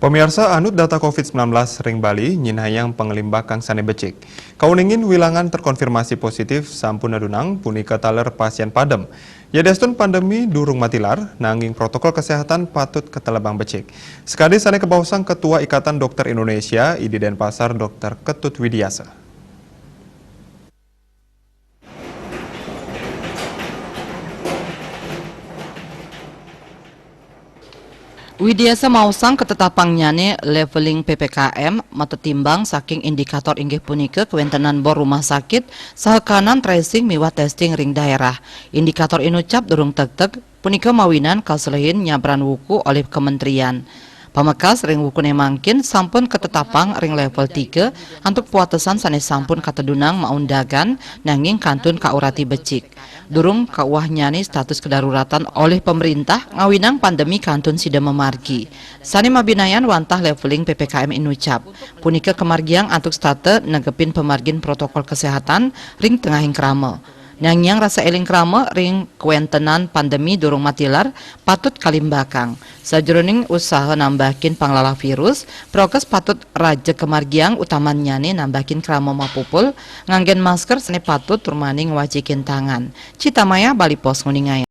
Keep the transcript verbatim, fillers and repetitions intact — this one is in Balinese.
Pamiarsa, anut data covid sembilan belas ring Bali, nyinahayang pangalimbakang sané becik. Kauningin wilangan terkonfirmasi positif sampun nadunang punika taler pasien padem. Yadiastun pandemi durung matilar, nanging protokol kesehatan patut katelebang becik. Sakadi sané kabaosang Ketua Ikatan Dokter Indonesia, I D Denpasar, Dokter Ketut Widiasa. Widiasa maosang katetapangnyané leveling P P K M matetimbang saking indikator inggih punika kawéntenan bor rumah sakit saha kahanan tracing miwah testing ring daerah. Indikator inucap durung tegteg punika mawinan kaselehin nyabran wuku olih kementerian. Pamekas ring wukuné mangkin sampun katetapang ring level tiga antuk pawatesan sané sampun katedunang maundagan nanging kantun kaurati becik. Durung kauwahnyané status kedaruratan olih pemerintah ngawinang pandemi kantun sida mamargi. Sané mabinayan wantah leveling P P K M inucap. Punika kamargiang antuk setata negepin pamargin protokol kesehatan ring tengahing krama. Nyangiang rasa éling krama ring kawéntenan pandemi durung matilar patut kalimbakang. Sajeroning usaha nambakin panglalah virus, prokes patut raja kamargiang utamannyané nambakin krama mapupul, nganggén masker sané patut tur mani ngwacikin tangan. Citamaya, Bali Post, nguningayang.